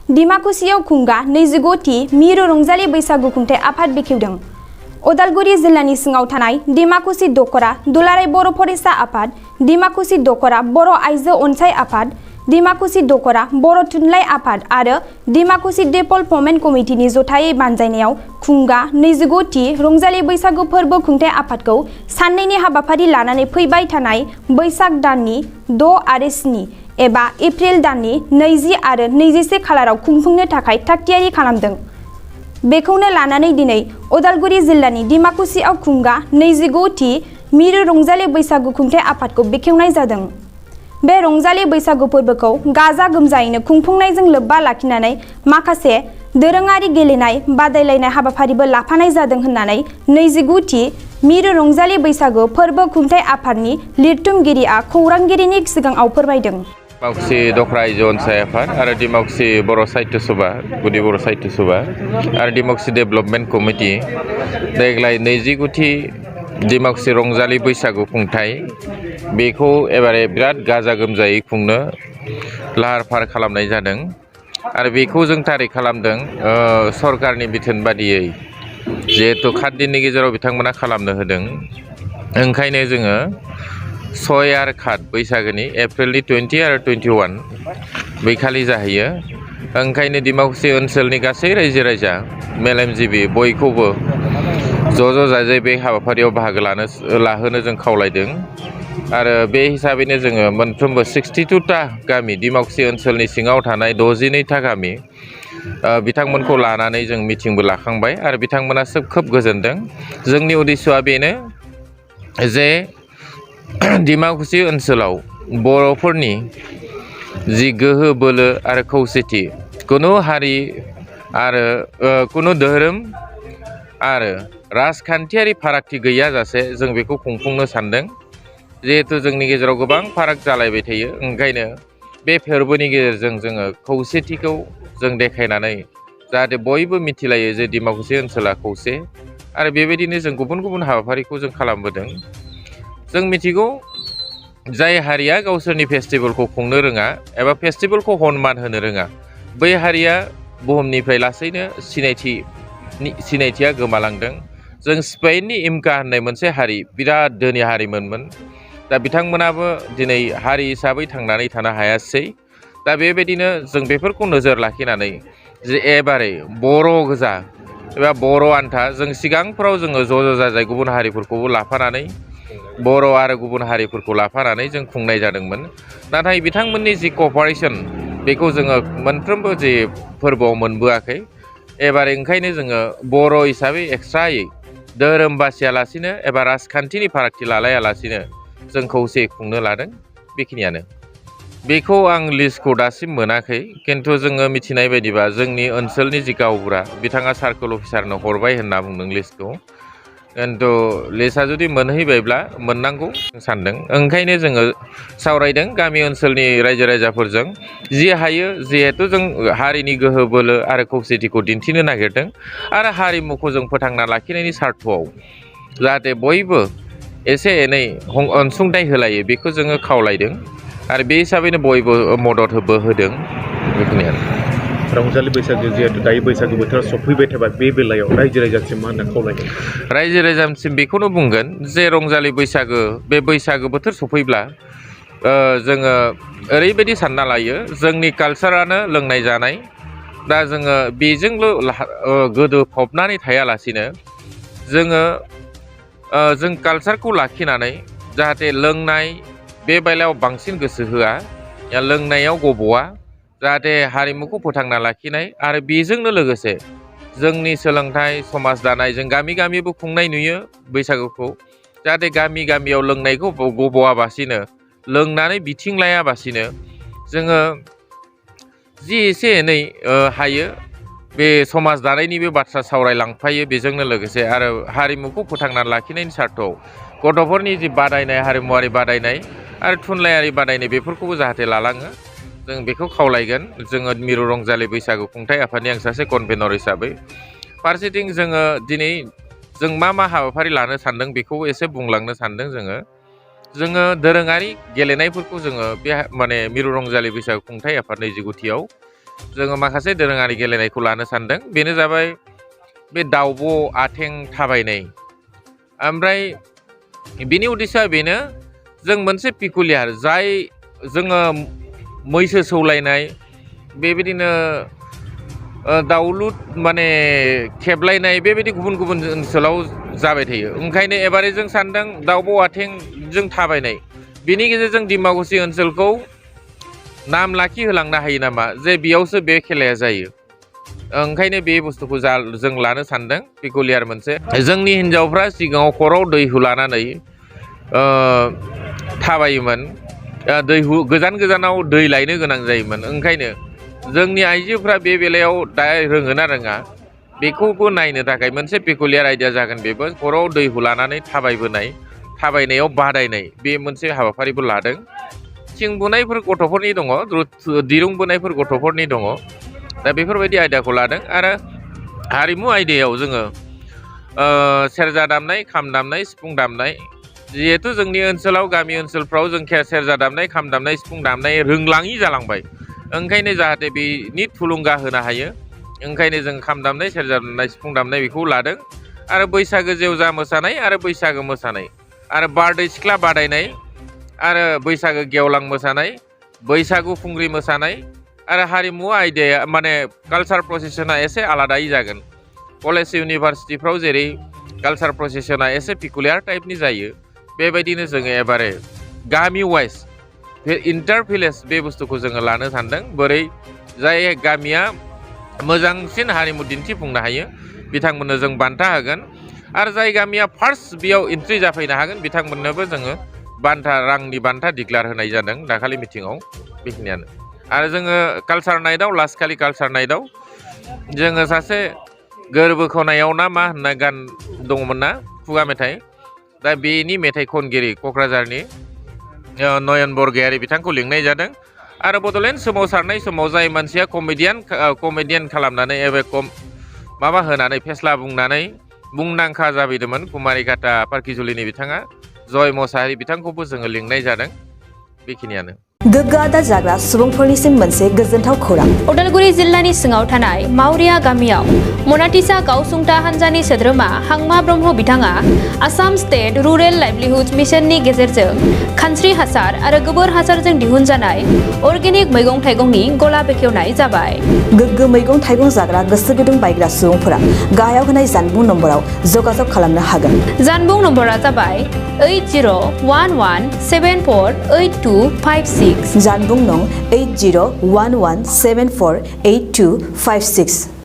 डिमाकुसियाव खुंगा 29थि मिरु रंजालि बैसागु खुंथाय आफाद बेखेवदों। उदालगुरि जिल्लानि सिङाव थानाय डिमाकुसि दखरा दुलाराय बर' फरायसा आफाद, डिमाकुसि दखरा बर' आइजो अनसाय आफाद, डिमाकुसि दखरा बर' थुनलाइ आफाद आरो डिमाकुसि डेभेलपमेन्ट कमिटिनि जथायै बानजायनायाव खुंगा 29थि रंजालि बैसागु फोरबो खुंथाय आफादखौ साननैनि हाबाफारि लानानै फैबाय थानाय बैसाग दाननि 6 आरो 7 एबा एप्रिल दाननि 20 आरो 21 खालाराव खुंफुंनो थाखाय थागथियारि खालामदों। बेखौनो लानानै दिनै उदालगुरि जिल्लानि डिमाकुसियाव खुंगा 29थि मिरु रंजालि बैसागु खुंथाय आफादखौ बेखेवनाय जादों। बे रंजालि बैसागु फोरबोखौ गाजा गोमजायैनो खुंफुंनायजों लोब्बा लाखिनानै माखासे दोरोङारि गेलेनाय बादायलायनाय हाबाफारिबो लाफानाय जादों होननानै 29थि मिरु रंजालि बैसागु फोरबो खुंथाय आफादनि लिरथुमगिरिया खौरांगिरिनि सिगाङाव फोरमायदों। डिमाकुसि दखरा आइजो अनसाय आफाद आरो डिमाकुसि बर' साहित्य सभा, गुदि बर' साहित्य सभा आरो डिमाकुसि डेभेलपमेन्ट कमिटि देग्लाय 29थि डिमाकुसि रंजालि बैसागु खुंथाय बेखौ एबारे बिराद गाजा गोमजायै खुंनो लाहार फाहार खालामनाय जादों आरो बेखौ जों थारिख खालामदों सरकारनि बिथोन बादियै, जिहेतु 7 दिननि गेजेराव बिथांमोना खालामनो होदों। ओंखायनो जोङो 6 आरो 7 बैसागोनि एप्रिलनि 20 आरो 21 बैखालि जाहैयो। ओंखायनो डिमाकुसि ओनसोलनि गासै रायजो राजा मेलेमजिबि बयखौबो ज' जाजाय बे हाबाफारियाव बाहागो लाहोनो जों खावलायदों आरो बे हिसाबैनो जोङो मोनफ्रोमबो 62टा गामि डिमाकुसि ओनसोलनि सिङाव थानाय 62टा गामि बिथांमोनखौ लानानै जों मिटिंबो लाखांबाय आरो बिथांमोना खोब गोजोनदों। जोंनि उद्देश्यआ बेनो जे डिमाकुसि ओनसोलाव बर'फोरनि जि गोहो बोलो आरो खौसेथि, कुनु हारि आरो कुनु धोरोम आरो राजखान्थियारि फारागथि गैयाजासे जों बेखौ खुंफुंनो सानदों। जिहेतु जोंनि गेजेराव गोबां फाराग जालायबाय थायो, ओंखायनो बे फोरबोनि गेजेरजों जोङो खौसेथिखौ जों देखायनानै जाहाथे बयबो मिथिलायो जे डिमाकुसि ओनसोला खौसे आरो बेबायदिनो जों गुबुन गुबुन हाबाफारिखौ जों खालामबोदों। जों मिथिगौ जाय हारिया गावसोरनि फेस्टिभेलखौ खुंनो रोङा एबा फेस्टिभेलखौ सनमान होनो रोङा, बै हारिया बुहुमनिफ्राय लासैनो सिनायथिया गोमालांदों। जों स्पेननि इनका होननाय मोनसे हारि, बिराद धोनि हारिमोन। दा बिथांमोनाबो दिनै हारि हिसाबै थांनानै थानो हायासै। दा बेबायदिनो जों बेफोरखौ नोजोर लाखिनानै जे एबारे बर' गोजा एबा बर' आन्था जों सिगांफ्राव जोङो ज' जाजाय गुबुन हारिफोरखौबो लाफानानै बर' आरो गुबुन हारिफोरखौ लाफानानै जों खुंनाय जादोंमोन। नाथाय बिथांमोननि जि क'पारेसन बेखौ जोङो मोनफ्रोमबो जे फोरबोआव मोनबोआखै। एबारे ओंखायनो जोङो बर' हिसाबै एक्सट्रायै धोरोम बासियालासिनो एबा राजखान्थिनि फारागथि लालायालासिनो जों खौसे खुंनो लादों। बेखिनियानो। बेखौ आं लिस्टखौ दासिम मोनाखै, खिन्थु जोङो मिथिनाय बायदिबा जोंनि ओनसोलनि जि गावबुरा बिथाङा सार्कोल अफिसारनो हरबाय होनना बुंदों लिस्टखौ। खिन्थु लिस्टआ जुदि मोनहैबायब्ला मोननांगौ सानदों। ओंखायनो जोङो सावरायदों गामि ओनसोलनि रायजो राजाफोरजों, जि हायो जिहेथु जों हारिनि गोहो बोलो आरो खौसेथिखौ दिन्थिनो नागिरदों आरो हारिमुखौ जों फोथांना लाखिनायनि सार्थआव जाहाथे बयबो एसे एनै अनसुंथाइ होलायो बेखौ जोङो खावलायदों आरो बे हिसाबैनो बयबो मदद होदों। बेखिनियानो। रंजालि बैसागो जिहेतु दायो बैसागो बोथोरा सफैबाय थाबाय, बे बेलायाव रायजो राजासिम मा होनना खावलायदों? रायजो राजासिम बेखौनो बुंगोन जे रंजालि बैसागो, बे बैसागो बोथोर सफैब्ला जोङो ओरैबायदि सानना लायो जोंनि कालसारानो लोंनाय जानाय। दा जोङो बेजोंल' गोदोफबनानै थायालासिनो जोङो जों कालसारखौ लाखिनानै जाहाथे लोंनाय बे बेलायाव बांसिन गोसो होआ, लोंनायाव गब'आ, जाहाथे हारिमुखौ फोथांना लाखिनाय आरो बेजोंनो लोगोसे जोंनि सोलोंथाइ समाज दानाय, जों गामि गामिबो खुंनाय नुयो बैसागुखौ, जाहाथे गामि गामियाव लोंनायखौ गब'आबासिनो, लोंनानै बिथिंलायाबासिनो जोङो जि एसे एनै हायो बे समाज दानायनिबो बाथ्रा सावरायलांफायो। बेजोंनो लोगोसे आरो हारिमुखौ फोथांना लाखिनायनि सार्थआव गथ'फोरनि जि बादायनाय, हारिमुवारि बादायनाय आरो थुनलाइयारि बादायनाय बेफोरखौबो जाहाथे लालाङो, जों बेखौ खावलायगोन। जोङो मिरु रंजालि बैसागु खुंथाय आफादनि आं सासे कनभेनर हिसाबै। फारसेथिं जोङो दिनै जों मा हाबाफारि लानो सानदों बेखौ एसे बुंलांनो सानदों। जोङो दोरोङारि गेलेनायफोरखौ जोङो बे मिरु रंजालि बैसागु खुंथाय आफाद 29थियाव जोङो माखासे दोरोङारि गेलेनायखौ लानो सानदों बेनो जाबाय बे दाउब' आथें थाबायनाय ओमफ्राय बिनि उद्देश्यआ बेनो जों मोनसे पिकुलियार जाय जोङो मैसो सौलायनाय बेबायदिनो दाउलुद माने खेबलायनाय बेबायदि गुबुन गुबुन ओनसोलाव जाबाय थायो ओंखायनो एबारै जों सानदों दाउब' आथेंजों थाबायनाय बिनि गेजेरजों डिमाकुसि ओनसोलखौ नाम लाखि होलांनो हायो नामा जे बेयावसो बे खेलाया जायो ओंखायनो बे बुस्थुखौ जों लानो सानदों पिकुलियार मोनसे जोंनि हिन्जावफ्रा सिगाङाव खर'आव दैहु लानानै थाबायोमोन दैहु गोजान गोजानाव दै लायनो गोनां जायोमोन ओंखायनो जोंनि आइजोफ्रा बे बेलायाव दा रोङोना रोङा बेखौबो नायनो थाखाय मोनसे पिकुलियार आइडिया जागोन बेबो खर'आव दैहु लानानै थाबायनायाव बादायनाय बे मोनसे हाबाफारिबो लादों थिं बुनायफोर गथ'फोरनि दङ दिरुं बोनायफोर गथ'फोरनि दङ दा बेफोरबायदि आयदाखौ लादों आरो हारिमु आयदायाव जोङो सेरजा दामनाय खाम दामनाय सिफुं दामनाय जिहेथु जोंनि ओनसोलाव गामि ओनसोलफ्राव जों सेरजा दामनाय खाम दामनाय सिफुं दामनाय रोंलाङि जालांबाय ओंखायनो जाहाथे बेनि थुलुंगा होनो हायो ओंखायनो जों खाम दामनाय सेरजा दामनाय सिफुं दामनाय बेखौ लादों आरो बैसागो जेवजा मोसानाय आरो बैसागो मोसानाय आरो बारदै सिख्ला बादायनाय आरो बैसागो गेवलां मोसानाय बैसागु खुंग्रि मोसानाय आरो हारिमु आयदाया माने कालचार प्रसेसना एसे आलादायै जागोन कलेज इउनिभारसिटिफ्राव जेरै कालचार प्रसेसना एसे पिकुलियार टाइपनि जायो बेबायदिनो जोङो एबारे गामि वाइज इन्टार भिलेज बे बुस्थुखौ जोङो लानो सानदों बोरै जाय गामिया मोजांसिन हारिमु दिन्थिफुंनो हायो बिथांमोननो जों बान्था होगोन आरो जाय गामिया फार्स्ट बेयाव एन्ट्रि जाफैनो हागोन बिथांमोननोबो जोङो रांनि बान्था डिक्लार होनाय जादों दाखालि मिटिङाव बेखिनियानो आरो जोङो कालचार नाइटआव लास्ट खालि कालचार नाइटआव जोङो सासे गोरबोखनायाव ना मा होनना गान दङमोन ना खुगा मेथाइ दा बेनि मेथाइ खनगिरि क'क्राझारनि नयन बरगयारि बिथांखौ लिंनाय जादों आरो बड'लेण्ड सोमावसारनाय समाव जाय मानसिया कमेडियान खालामनानै एबा माबा होनानै फेस्ला बुंनानै मुंदांखा जाबैदोंमोन कुमारिघाटा पार्किजुलिनि बिथाङा जय मसाहारि बिथांखौबो जोङो लिंनाय जादों बेखिनियानो गोग्गो आदार जाग्रा सुबुंफोरनिसिम मोनसे गोजोनथाव खौरां उदालगुरि जिल्लानि सिङाव थानाय मावरिया गामियाव मनाटिसा गावसुंथा हान्जानि सोद्रोमा हांमा ब्रह्म बिथाङा आसाम स्टेट रुरेल लाइभलिहुड मिशननि गेजेरजों खानस्रि हासार आरो गोबोर हासारजों दिहुनजानाय अर्गेनिक मैगं थाइगंनि गला बेखेवनाय जाबाय गोग्गो मैगं थाइगं जाग्रा गोसो गुदुं बायग्रा सुबुंफोरा गाहायाव होनाय जानबुं नम्बराव जगाजग खालामनो हागोन जानबुं नम्बरा जाबाय 8011748256 जानबुं नं 8011748256